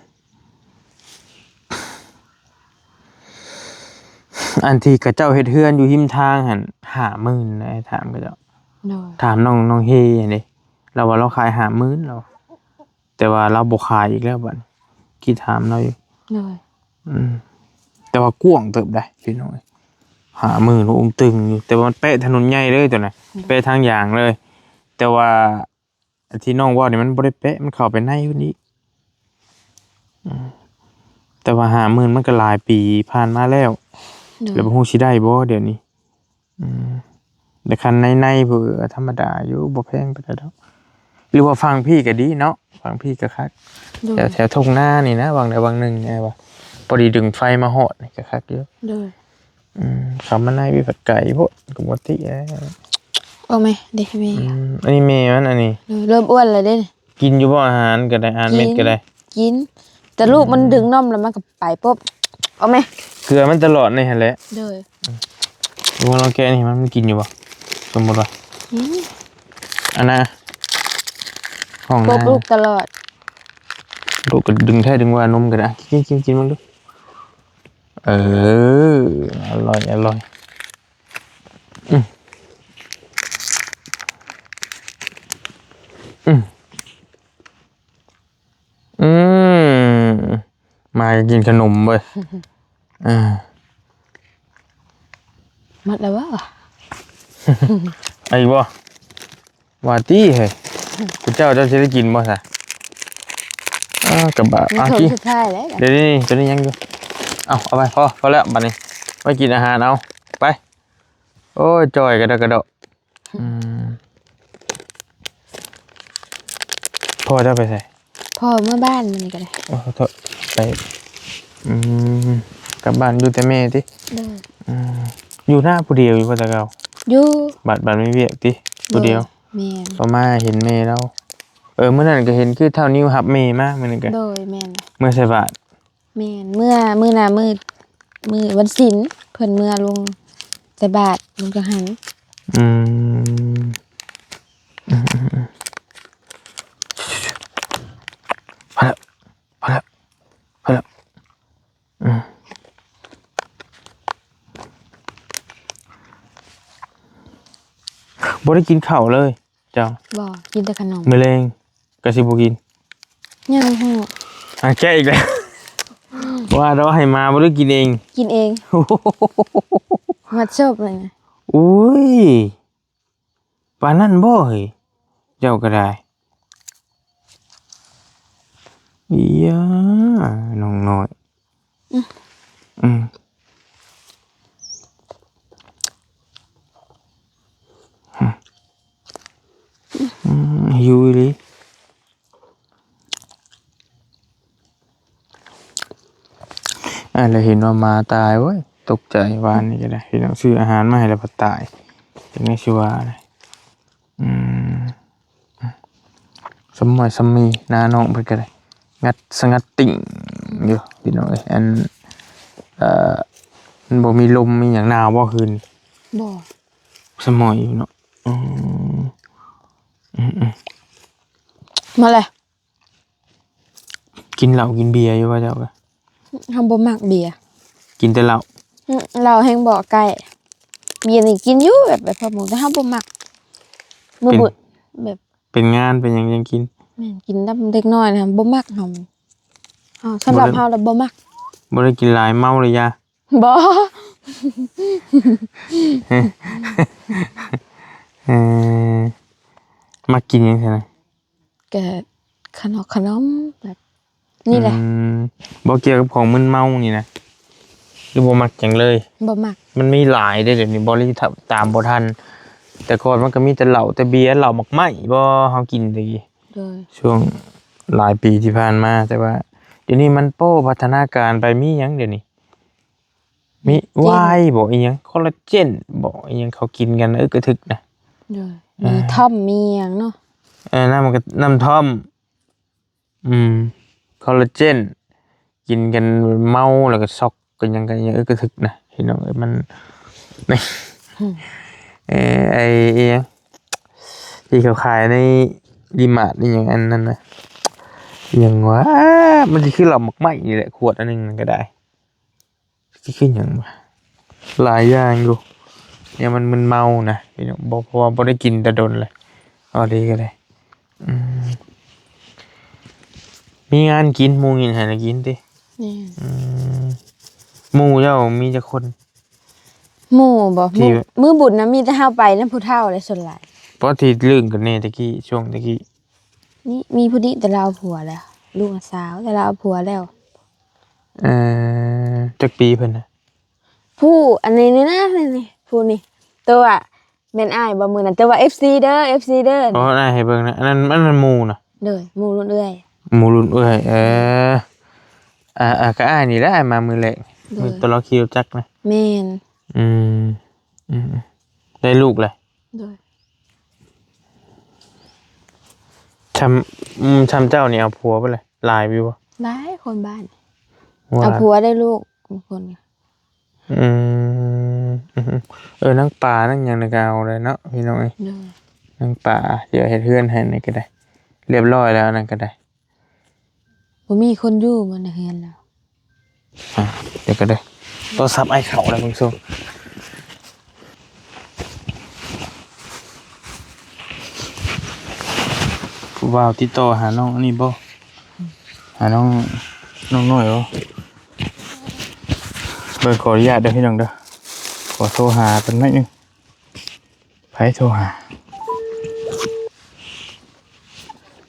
ອັນທີ່ເຂົາເຈົ້າເຮັດເຮືອນຢູ່ຮິມທາງຫັ້ນ ຫ້າໝື່ນ ອ້າຍຖາມເຂົາເຈົ້າ. ໂດຍ. ຖາມນ້ອງ ນ້ອງເຮຫັ້ນເດ້ ລາວວ່າລາວຂາຍຫ້າໝື່ນ ລາວ ແຕ່ວ່າລາວບໍ່ຂາຍອີກແລ້ວບັດນີ້ ຄິດຖາມລາວຢູ່. ໂດຍ. ອືມ ແຕ່ວ່າກວ້າງເຕີບໃດ໋ພີ່ນ້ອງ ຫ້າໝື່ນ ໂອ້ ອຶ້ງຕຶງຢູ່ ແຕ່ວ່າມັນແປະຖະໜົນໃຫຍ່ເລີຍຕົວນັ້ນ. ໂດຍ. ແປະທາງຢາງເລີຍ ແຕ່ວ່າ ອັນທີ່ນ້ອງເວົ້ານີ້ມັນບໍ່ໄດ້ແປະ ມັນເຂົ້າໄປໃນພຸ້ນອີກ. ອືມ ແຕ່ວ່າຫ້າໝື່ນມັນກໍຫຼາຍປີຜ່ານມາແລ້ວ. ໂດຍ. ແລ້ວບໍ່ຮູ້ຊິໄດ້ບໍ່ດຽວນີ້. ອືມ ແຕ່ຄັນໃນໆ ເພິ່ນກໍທຳມະດາຢູ່ ບໍ່ແພງປານໃດດອກ. ຫຼືວ່າຝັ່ງພີ້ກໍດີເນາະ ຝັ່ງພີ້ກໍຄັກ. ໂດຍ. ແຖວ ແຖວທົ່ງນານີ້ນະ ຫວ່າງໃດຫວ່າງໜຶ່ງ ແອວ່າ ພໍດີດຶງໄຟມາຮອດນີ້ກໍຄັກຢູ່. ໂດຍ. ອືມ ເຂົ້າມາໃນວິພັດໄກໂພດ ກໍບໍ່ຕິແລ້ວ. ອອກແມ່ ເດ້ແມ່. ອືມ ອັນນີ້ແມ່ມັນ ອັນນີ້. ໂດຍ ເລີ່ມອ້ວນແລ້ວເດ້. ກິນຢູ່ບໍ່ອາຫານກໍໄດ້ ອາຫານເມັດກໍໄດ້? ກິນ ກິນ ແຕ່ລູກມັນ ອືມ ດຶງນົມແລ້ວມັນກໍໄປປຸບ. ອອກແມ່ ເກືອມັນຕະຫຼອດນີ້ຫັ້ນແຫຼະ. ໂດຍ. ອືມ ລອງແກະນີ້ ມັນ ມັນກິນຢູ່ບໍ່? ສົມມຸດວ່າ ອືມ ອັນນະ ຫ້ອງ ປົບ ນາ ລູກຕະຫຼອດ. ລູກກໍດຶງແທ້ດຶງວ່ານົມກໍໄດ້. ກິນ ກິນ ກິນມັນດູ. ເອີ ອະລ່ອຍ ອະລ່ອຍ. ອືມ ອືມ ອືມ ໝາກໍກິນຂະໜົມເວີຍ. ອ່າ ໝົດແລ້ວບໍ່? ເອົາອີກບໍ່? ວ່າຕິເຮີ້ຍ ເຈົ້າ ເຈົ້າຊິໄດ້ກິນບໍ່ຊະ? ອ່າ ກະບາ ອ່າ ກິນ ສຸດທ້າຍແລ້ວ. ດຽວນີ້ ໂຕນີ້ຍັງຢູ່. ເອົາ ເອົາໄປ ພໍ ພໍແລ້ວບາດນີ້ ໄວ້ກິນອາຫານເອົາ. ໄປ. ໂອ້ຍ ຈ່ອຍກະດອກກະດໍ. ອືມ ພໍ ພໍ່ເຈົ້າໄປໃສ? ພໍ່ເມືອບ້ານມື້ນີ້ກໍໄດ້. ໂອ້ ໂທດ ໄປ ອືມ ກັບບ້ານຢູ່ແຕ່ແມ່ຕິ? ໂດຍ. ອືມ ຢູ່ນາຜູ້ດຽວຢູ່ບໍ່ແຕ່ເກົ່າ? ຢູ່. ບັດ ບັດມີວຽກຕິ? ໂດຍ. ຜູ້ດຽວ? ແມ່ນ. ກໍມາເຫັນແມ່ລາວ. ເອີ ມື້ນັ້ນກໍເຫັນຄືທ້າວນິວຮັບແມ່ມາ ມື້ນັ້ນກໍ. ໂດຍ ແມ່ນ. ເມືອໃສ່ບາດ. ແມ່ນ ເມື່ອ ມື້ນະ ມື້ ມື້ວັນສິນ ເພິ່ນເມືອລົງໃສ່ບາດ ລົງຈັງຫັນ. ອືມ ອືມ ອືມ ອືມ ພໍແລ້ວ ພໍແລ້ວ ພໍແລ້ວ ອືມ ບໍ່ໄດ້ກິນເຂົ້າເລີຍ. ເຈົ້າ ບໍ່ ກິນແຕ່ຂະໜົມ. ມື້ແລງກໍຊິບໍ່ກິນ? ຍັງຮູ້. ອ່າ ແກະອີກແລ້ວ. ອືມ ວ່າດອກໃຫ້ມາບໍ່ໄດ້ກິນເອງ. ກິນເອງ. ຮອດສົບເລີຍນະ. ໂອ້ຍ ປານນັ້ນບໍ່ເຮີ້ຍ? ເຈົ້າກໍໄດ້. ເອີຍ ນ້ອງນ້ອຍ. ອືມ ອືມ ອືມ ຫິວອີ່ຫຼີ. ອ່າ ແລ້ວເຫັນວ່າໝາຕາຍ ໂອ້ຍ ຕົກໃຈ. ວານນີ້ກໍໄດ້ ພີ່ນ້ອງ ຊື້ອາຫານມາໃຫ້ແລ້ວພັດຕາຍ ຈັ່ງໃດຊິວ່າ. ອືມ ສະໝອຍສະໝີ ໜ້ານ້ອງເພິ່ນກໍໄດ້ ງັດສະຫງັດຕິ່ງຢູ່ ພີ່ນ້ອງເອີຍ. ອັນ ເອີ ມັນບໍ່ມີລົມມີຫຍັງ. ໜາວບໍ່ຄືນ? ບໍ່. ສະໝອຍຢູ່ເນາະ. ອືມ ອືມໆ ມາເລີຍ. ກິນເຫຼົ້າກິນເບຍຢູ່ບໍ່ເຈົ້າ? ເຮົາບໍ່ມັກເບຍ. ກິນແຕ່ເຫຼົ້າ? ອືມ ເຫຼົ້າແຮ່ງບໍ່ໃກ້. ເບຍນີ້ກິນຢູ່ແບບ ແບບພໍໝູ່ ແຕ່ເຮົາບໍ່ມັກ. ມື້ບຸນ ເປັນ ແບບ ເປັນງານເປັນຫຍັງຈັ່ງກິນ. ແມ່ນ ກິນນຳເດັກນ້ອຍນະ ບໍ່ມັກເຮົາ. ເຮົາ ສຳລັບເຮົາລະບໍ່ມັກ. ບໍ່ໄດ້ກິນຫຼາຍ ເມົາລະຢ່າ. ບໍ່. ເອີ ມັກກິນຫຍັງຊັ້ນນະ? ກະຂະໜອກຂະໜົມແບບນີ້ແຫຼະ. ອືມ ບໍ່ກ່ຽວກັບຂອງມຶນເມົານີ້ນະ ຫຼືບໍ່ມັກຫຍັງເລີຍ? ບໍ່ມັກ. ມັນມີຫຼາຍເດ້ດຽວນີ້ ບໍລິ ຕາມບໍ່ທັນ. ແຕ່ກ່ອນມັນກໍມີແຕ່ເຫຼົ້າແຕ່ເບຍ ເຫຼົ້າໝາກໄມ້ບໍ່ ເຮົາກິນແຕ່ກີ້. ໂດຍ. ຊ່ວງຫຼາຍປີທີ່ຜ່ານມາ ແຕ່ວ່າດຽວນີ້ມັນ ໂອ້ ພັດທະນາການໄປ ມີຫຍັງດຽວນີ້? ມີວາຍບໍ ອີ່ຫຍັງ ຄໍລາເຈນບໍ ອີ່ຫຍັງເຂົາກິນກັນ ອຶກກະທຶກນະ. ໂດຍ. ເອີ ມີທອມມີຫຍັງເນາະ. ເອີ ນ້ຳ ນ້ຳທອມ. ອືມ ຄໍລາເຈນ ກິນກັນເມົາແລ້ວກໍຊັອກກັນຫຍັງກັນຫຍັງ ອຶກກະທຶກນະ ພີ່ນ້ອງເອີຍ. ມັນ ອືມ ເອີ ໄອ້ອີ່ຫຍັງທີ່ເຂົາຂາຍໃນດີມາດ ອີ່ຫຍັງອັນນັ້ນນະ ອີ່ຫຍັງວະ ມັນຊິຄືເຫຼົ້າໝາກໄມ້ນີ້ແຫຼະ ຂວດອັນໜຶ່ງນັ້ນກໍໄດ້. ຊິຄືຫຍັງວະ ຫຼາຍຢ່າງຢູ່ ແນວມັນມຶນເມົານະ ພີ່ນ້ອງ. ບໍ່ ເພາະວ່າບໍ່ໄດ້ກິນແຕ່ດົນແລ້ວ. ເອົາດີກໍໄດ້. ອືມ ມີງານກິນ ໝູ່ກິນໃຫ້ລະກິນຕິ? ແມ່ນ. ອືມ ໝູ່ເຈົ້າມີຈັກຄົນ? ໝູ່ບໍ? ທີ່ ມື້ ມື້ບຸນນະ ມີແຕ່ເຮົາໄປນຳຜູ້ເຖົ້າເດ້ສ່ວນຫຼາຍ. ເພາະທີ່ລຶ້ງກັນແດ່ແຕ່ກີ້ ຊ່ວງແຕ່ກີ້. ນີ້ ມີຜູ້ນີ້ ແຕ່ລາວເອົາຜົວແລ້ວ ລູກນະສາວ ແຕ່ລາວເອົາຜົວແລ້ວ. ເອີ ຈັກປີເພິ່ນນະ? ຜູ້ອັນນີ້ນີ້ນະ ນີ້ ນີ້ ຜູ້ນີ້ ໂຕວ່າແມ່ນອ້າຍບໍ່ມື້ນັ້ນ ໂຕວ່າເອັຟຊີເດີ ເອັຟຊີເດີ. ອໍ ອ້າຍໃຫ້ເບິ່ງນະ ອັນນັ້ນ ອັນນັ້ນໝູ່ນະ. ໂດຍ ໝູ່ລຸ້ນເອື້ອຍ ໝູ່ລຸ້ນເອື້ອຍ. ເອີ ອ່າ ອ່າ ກໍອ້າຍນີ້ແຫຼະ ອ້າຍມາມື້ແລກ. ໂດຍ. ມື້ຕອນລາວຂີ່ລົດຈັກນະ. ແມ່ນ. ອືມ ອືມ ໄດ້ລູກແລ້ວ. ໂດຍ. ຊ່ຳ ອືມ ຊ່ຳເຈົ້ານີ້ເອົາຜົວບໍ່ລະ? ຫຼາຍຢູ່ບໍ່? ຫຼາຍຄົນບ້ານ ເອົາຜົວໄດ້ລູກຄົນ. ອືມ ອືມ ເອີ ນາງປານາງຫຍັງນີ້ກໍເອົາໄດ້ເນາະ ພີ່ນ້ອງເອີຍ. ໂດຍ. ນາງປາ ດຽວເຮັດເຮືອນໃຫ້ນີ້ກໍໄດ້ ລຽບຮ້ອຍແລ້ວ ອັນນັ້ນກໍໄດ້. ບໍ່ມີຄົນຢູ່ບໍ່ໃນເຮືອນລາວ. ອ່ະ ດຽວກ່ອນເດີ ໂທລະສັບອ້າຍເຂົ້າແລ້ວເບິ່ງໂຊ. ຜູ້ບ່າວຕິດຕໍ່ຫານ້ອງອັນນີ້ບໍ່? ຫານ້ອງ ນ້ອງນ້ອຍບໍ່? ເບິ່ງ ຂໍອະນຸຍາດເດີພີ່ນ້ອງເດີ ຂໍໂທຫາເພິ່ນໜ້ອຍໜຶ່ງ. ໃຜໂທຫາ?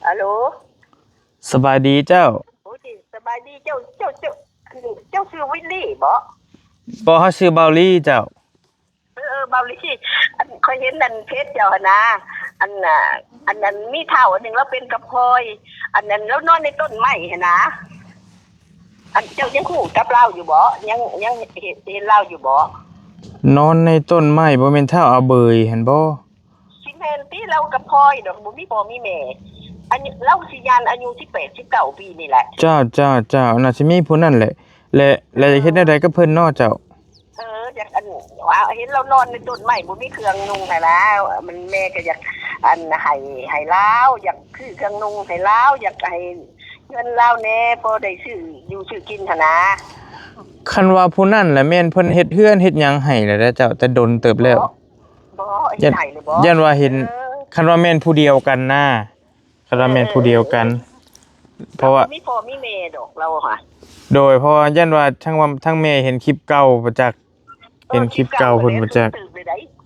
ອາໂຫຼ ສະບາຍດີເຈົ້າ. ໂອ້ຍ ສະບາຍດີເຈົ້າ. ເຈົ້າ ເຈົ້າ ເຈົ້າຊື່ວິນລີບໍ? ບໍ່ ເຮົາຊື່ເບົາລີເຈົ້າ. ເອີ ເອີ ເບົາລີ ອັນ ຂ້ອຍເຫັນອັນເຟສເຈົ້າຫັ້ນນາ ອັນ ອັນ ອັນມີທ້າວອັນໜຶ່ງລາວເປັນກະພອຍ ອັນນັ້ນລາວນອນໃນຕົ້ນໄມ້ຫັ້ນນາ ອັນເຈົ້າຍັງຮູ້ກັບລາວຢູ່ບໍ່? ຍັງ ຍັງເຫັນ ເຫັນລາວຢູ່ບໍ່? ນອນໃນຕົ້ນໄມ້ ບໍ່ແມ່ນທ້າວອາເບີຍຫັ້ນບໍ່? ຊິແມ່ນຕິ ລາວກະພອຍດອກ ບໍ່ມີພໍ່ມີແມ່ ອັນລາວຊິຍ່າງອາຍຸສິບແປດ ສິບເກົ້າປີນີ້ແຫຼະ. ເຈົ້າ ເຈົ້າ ເຈົ້າ ໜ້າຊິມີຜູ້ນັ້ນແຫຼະ ແລະ ແລະຢາກເຮັດແນວໃດກັບເພິ່ນເນາະເຈົ້າ? ເອີ ຢາກ ອັນ ວ່າເຫັນລາວນອນໃນຕົ້ນໄມ້ ບໍ່ມີເຄື່ອງນຸ່ງໃຫ້ລາວ ມັນ ແມ່ກໍຢາກ ອັນ ໃຫ້ ໃຫ້ລາວ ຢາກຊື້ເຄື່ອງນຸ່ງໃຫ້ລາວ ຢາກໃຫ້ເງິນລາວແດ່ ພໍໄດ້ຊື້ຢູ່ຊື້ກິນຫັ້ນນາ. ຄັນວ່າຜູ້ນັ້ນລະແມ່ນເພິ່ນເຮັດເຮືອນເຮັດຫຍັງໃຫ້ແລ້ວເດ້ເຈົ້າ ແຕ່ດົນເຕີບແລ້ວ. ບໍ່ ເຮັດໃຫ້ຫຼືບໍ່? ຢ້ານວ່າເຫັນ ເອີ ຄັນວ່າແມ່ນຜູ້ດຽວກັນນາ ຄັນວ່າແມ່ນຜູ້ດຽວກັນ ເອີ ເພາະວ່າ ບໍ່ມີພໍ່ມີແມ່ດອກລາວຫະ. ໂດຍ ເພາະວ່າຢ້ານວ່າທັງວ່າ ທັງແມ່ເຫັນຄລິບເກົ່າບໍ່ຈັກ ເອີ ເຫັນຄລິບເກົ່າເພິ່ນບໍ່ຈັກ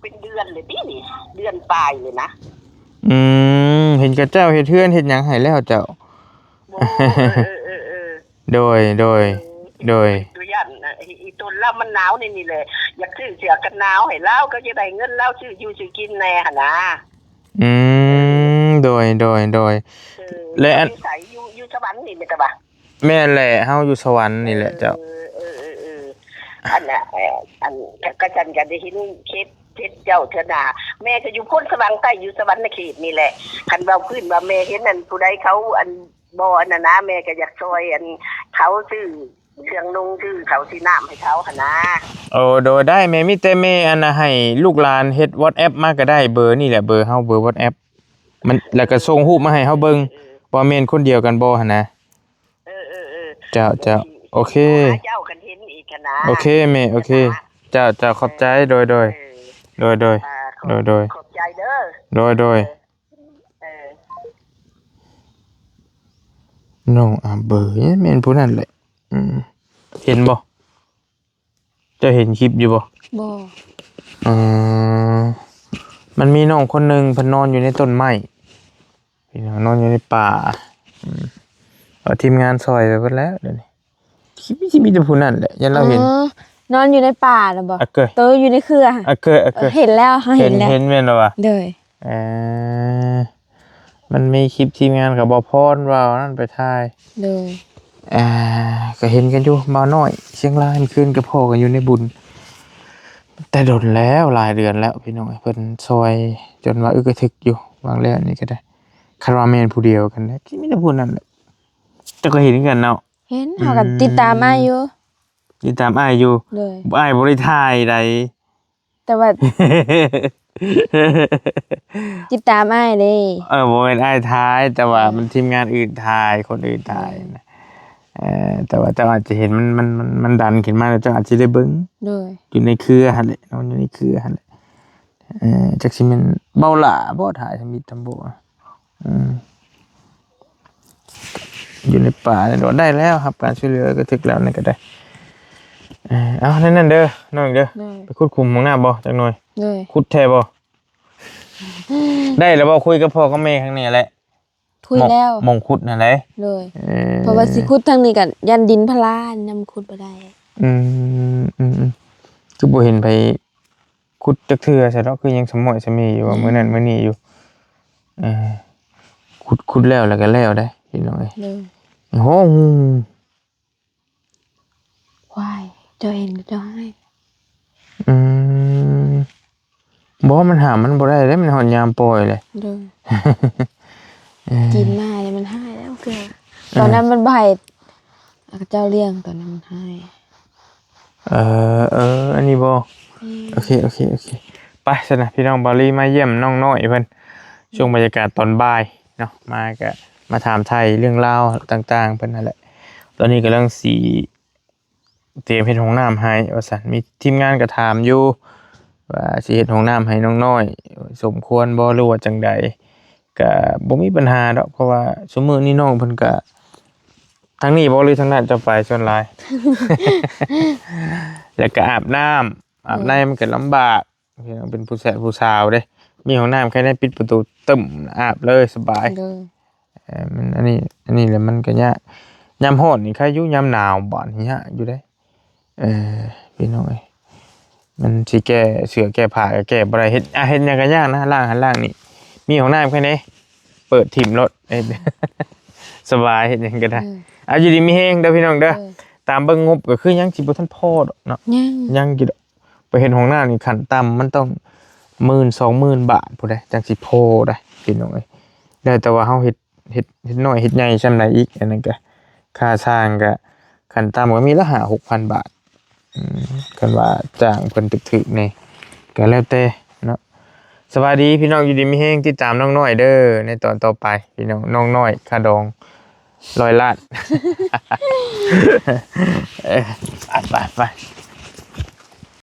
ເປັນເດືອນເລີຍຕິນີ້ ເດືອນປາຍເລີຍນະ. ອືມ ເຫັນເຂົາເຈົ້າເຮັດເຮືອນເຮັດຫຍັງໃຫ້ແລ້ວເຈົ້າ. ບໍ່ ເອີ ເອີ ເອີ ເອີ ໂດຍ ໂດຍ ເອີ ໂດຍ ຕົວຢ່າງ ອີ່ຕົນລາວມັນໜາວໃນນີ້ແຫຼະ ຢາກຊື້ເສື້ອກັນໜາວໃຫ້ລາວ ກໍຢາກໄດ້ເງິນລາວຊື້ຢູ່ຊື້ກິນແດ່ຫັ້ນນາ. ອືມ ໂດຍ ໂດຍ ໂດຍ ເອີ ແລະ ອັນ ຢູ່ໃສ? ຢູ່ ຢູ່ສະຫວັນນີ້ແມ່ນຕະບະ? ແມ່ນແຫຼະ ເຮົາຢູ່ສະຫວັນນີ້ແຫຼະເຈົ້າ. ເອີ ເອີ ເອີ ເອີ ອັນນະ ເອີ ອັນ ກະ ກະຊັ້ນກະໄດ້ເຫັນເຟສ ເຟສເຈົ້າເທື່ອໜ້າ ແມ່ກໍຢູ່ໂພນສະຫວ່າງໃຕ້ ຢູ່ສະຫວັນນະເຂດນີ້ແຫຼະ. ຄັນເວົ້າພື້ນວ່າແມ່ເຫັນອັນຜູ້ໃດເຂົາ ອັນ ບໍ່ ອັນນັ້ນນະ ແມ່ກໍຢາກຊ່ອຍ ອັນ ເຂົາຊື້ເຄື່ອງນຸ່ງ ຊື້ເຂົ້າຊື້ນ້ຳໃຫ້ເຂົາຫັ້ນນາ. ໂອ້ ໂດຍ ໄດ້ແມ່ ມີແຕ່ແມ່ ອັນນະ ໃຫ້ລູກຫຼານເຮັດ WhatsApp ມາກໍໄດ້ ເບີນີ້ແຫຼະ ເບີເຮົາ ເບີ WhatsApp ມັນ ແລ້ວກໍສົ່ງຮູບມາໃຫ້ເຮົາເບິ່ງ ເອີ ວ່າແມ່ນຄົນດຽວກັນບໍ່ຫັ້ນນະ. ເອີ ເອີ ເອີ ເຈົ້າ ເຈົ້າ ໂອເຄ ໂອເຄ ໂທຫາເຈົ້າຄັນເຫັນອີກຫັ້ນນະ. ໂອເຄແມ່ ໂອເຄ ເຈົ້າ ເຈົ້າ ຂອບໃຈ ເອີ ໂດຍ ໂດຍ ເອີ ໂດຍ ໂດຍ ອ່າ ຂອບ ໂດຍ ໂດຍ ຂອບໃຈເດີ ໂດຍ ໂດຍ ເອີ ເອີ ນ້ອງອາເບີຍ ແມ່ນຜູ້ນັ້ນແຫຼະ. ອືມ ເຫັນບໍ່? ເຈົ້າເຫັນຄລິບຢູ່ບໍ່? ບໍ່. ເອີ ມັນມີນ້ອງຄົນໜຶ່ງ ເພິ່ນນອນຢູ່ໃນຕົ້ນໄມ້ ພີ່ນ້ອງ ນອນຢູ່ໃນປ່າ. ອືມ ເອົາທີມງານຊ່ອຍໄປເບິດແລ້ວດຽວນີ້ ຊິມີ ຊິມີແຕ່ຜູ້ນັ້ນແຫຼະ ຢ້ານລາວເຫັນ. ອໍ ນອນຢູ່ໃນປ່ານະບໍ່? ອາເກີຍ ໂຕຢູ່ໃນເຄືອຫັ້ນ. ອາເກີຍ ອາເກີຍ ເອີ ເຫັນແລ້ວ ເຮົາເຫັນແລ້ວ ເຫັນແມ່ນບໍ່ວະ? ໂດຍ ເອີ ມັນມີຄລິບທີມງານກັບບໍ່ພອນວ່ານັ້ນໄປຖ່າຍ. ໂດຍ ອ່າ ກໍເຫັນກັນຢູ່ ບ່າວນ້ອຍຊຽງລາຍ ມື້ຄືນກໍພໍ້ກັນຢູ່ໃນບຸນ ແຕ່ດົນແລ້ວ ຫຼາຍເດືອນແລ້ວ ພີ່ນ້ອງເອີຍ. ເພິ່ນຊ່ອຍຈົນວ່າອຶກກະທຶກຢູ່ ຫວ່າງແລ້ວນີ້ກໍໄດ້ ຄັນວ່າແມ່ນຜູ້ດຽວກັນນະ ມີແຕ່ຜູ້ນັ້ນແຫຼະ. ເຈົ້າກໍເຫັນຄືກັນເນາະ? ເຫັນ ເຮົາກໍ ອືມ ຕິດຕາມອ້າຍຢູ່ ຕິດຕາມອ້າຍຢູ່. ໂດຍ ອ້າຍບໍ່ໄດ້ຖ່າຍໃດ ແຕ່ວ່າ ຕິດຕາມອ້າຍເດ້. ເອີ ບໍ່ແມ່ນອ້າຍຖ່າຍ ແຕ່ວ່າ ເອີ ມັນທີມງານອື່ນຖ່າຍ ຄົນອື່ນຖ່າຍນະ. ເອີ ເອີ ແຕ່ວ່າເຈົ້າອາດຈະເຫັນມັນ ມັນ ມັນ ມັນດັນຂຶ້ນມາ ແລ້ວເຈົ້າອາດຈະໄດ້ເບິ່ງ. ໂດຍ ຢູ່ໃນເຄືອຫັ້ນແຫຼະ ເນາະ ຢູ່ໃນເຄືອຫັ້ນແຫຼະ. ເອີ ຈັກຊິແມ່ນເບົາຫຼ້າບໍ່ ຖ່າຍທຳອິດທຳໂບ. ອືມ ຢູ່ໃນປ່ານີ້ ໄດ້ແລ້ວ ຮັບການຊ່ວຍເຫຼືອ ກະຖືກແລ້ວ ນັ້ນກໍໄດ້. ເອີ ເອົາ ນັ້ນເດີ ນ້ອງເດີ ໂດຍ ໄປຂຸດຂຸມຫ້ອງນ້ຳບໍ່ ຈັກໜ່ອຍ? ໂດຍ ຂຸດແທ້ບໍ່? ໄດ້ແລ້ວບໍ່? ຄຸຍກັບພໍ່ກັບແມ່ຂ້າງນີ້ແຫຼະ ຄຸຍແລ້ວ ໝ່ອງ ໝ່ອງຂຸດຫັ້ນແຫຼະ. ໂດຍ ເອີ ເພາະວ່າຊິຂຸດທາງນີ້ກໍຢ້ານດິນພະລານຳ ຂຸດບໍ່ໄດ້. ອືມ ອືມ ອືມ ຄືບໍ່ເຫັນໃຜ ຂຸດຈັກເທື່ອຊະເນາະ ຄືຍັງສະໝ້ອຍສະເໝີຢູ່ວ່າ ອືມ ມື້ນັ້ນມື້ນີ້ຢູ່. ເອີ ຂຸດ ຂຸດແລ້ວ ແລ້ວກໍແລ້ວໄດ໋ ພີ່ນ້ອງເອີຍ. ໂດຍ ໂອ້ໂຫ ຄວາຍ ເຈົ້າເຫັນເຂົາເຈົ້າໃຫ້. ອືມ ບໍ່ ມັນຫ້າມມັນບໍ່ໄດ້ເດ້ ມັນຮອດຍາມປ່ອຍເລີຍ. ໂດຍ ເອີ ກິນມາແລ້ວມັນຫາຍແລ້ວເກືອ ເອີ ຕອນນັ້ນມັນບໍ່ໃຫ້ ເຂົາເຈົ້າລ້ຽງ ຕອນນັ້ນມັນຫາຍ. ເອີ ເອີ ອັນນີ້ບໍ່? ແມ່ນ ໂອເຄ ໂອເຄ ໂອເຄ ໄປຊັ້ນນະ ພີ່ນ້ອງ ບ່າວລີມາຢ້ຽມນ້ອງນ້ອຍເພິ່ນ ອືມ ຊ່ວງບັນຍາກາດຕອນບ່າຍເນາະ ມາກະມາຖາມໄຖ່ເລື່ອງລາວຕ່າງໆເພິ່ນຫັ້ນແຫຼະ. ຕອນນີ້ກຳລັງຊິ ຕຽມເຮັດຫ້ອງນ້ຳໃຫ້ວ່າຊັ້ນ ມີທີມງານກໍຖາມຢູ່ວ່າຊິເຮັດຫ້ອງນ້ຳໃຫ້ນ້ອງນ້ອຍສົມຄວນບໍ່ ຫຼືວ່າຈັ່ງໃດ ກໍບໍ່ມີບັນຫາດອກ ເພາະວ່າຊຸມມື້ນີ້ນ້ອງເພິ່ນກໍ ທາງນີ້ບໍ່ ຫຼືທາງນັ້ນເຈົ້າໄປສ່ວນຫຼາຍ? ແລ້ວກໍອາບນ້ຳ ອາບໃນມັນກໍລຳບາກ ເປັນຜູ້ແສບຜູ້ສາວເດ້ ມີຫ້ອງນ້ຳແຄ່ນັ້ນ ປິດປະຕູຕຶ້ມ ອາບເລີຍ ສະບາຍ. ໂດຍ ເອີ ມັນ ອັນນີ້ ອັນນີ້ແຫຼະ ມັນກໍຍາກ ຍາມຮ້ອນນີ້ໄຄຢູ່ ຍາມໜາວບາດນີ້ຍາກຢູ່ເດ້. ເອີ ພີ່ນ້ອງເອີຍ ມັນຊິແກ້ເສື້ອແກ້ຜ້າກໍແກ້ບໍ່ໄດ້ ເຮັດ ອ່າ ເຮັດຫຍັງກໍຍາກນະ ລ້າງຫັ້ນລ້າງນີ້ ມີຫ້ອງນ້ຳແຄ່ໃດ ເປີດຖິ້ມໂລດ ເຮັດ ສະບາຍ ເຮັດຫຍັງກໍໄດ້ ເອີ ເອົາ ຢູ່ດີມີແຮງເດີພີ່ນ້ອງເດີ ເອີ ຕາມເບິ່ງງົບກໍຄືຍັງຊິບໍ່ທັນພໍດອກເນາະ ຍັງ ຍັງຢູ່ດອກ ໄປເຮັດຫ້ອງນ້ຳນີ້ຂັ້ນຕ່ຳມັນຕ້ອງໝື່ນສອງໝື່ນບາດພຸ້ນໃດ ຈັ່ງຊິພໍໄດ ພີ່ນ້ອງເອີຍ ແລ້ວແຕ່ວ່າເຮົາເຮັດ ເຮັດ ເຮັດນ້ອຍເຮັດໃຫຍ່ຊ່ຳໃດອີກ ອັນນັ້ນກະ ຄ່າຊ່າງກະ ຂັ້ນຕ່ຳກໍມີລະຫ້າຫົກພັນບາດ ອືມ ຄັນວ່າຈ້າງເພິ່ນຖືກໆນີ້ ກໍແລ້ວແຕ່ເນາະ ສະບາຍດີພີ່ນ້ອງ ຢູ່ດີມີແຮງ ຕິດຕາມນ້ອງນ້ອຍເດີ ໃນຕອນຕໍ່ໄປ ພີ່ນ້ອງ ນ້ອງນ້ອຍ ຄ່າດອງຮ້ອຍລ້ານ ເອີ ໄປ ໄປ ໄປ.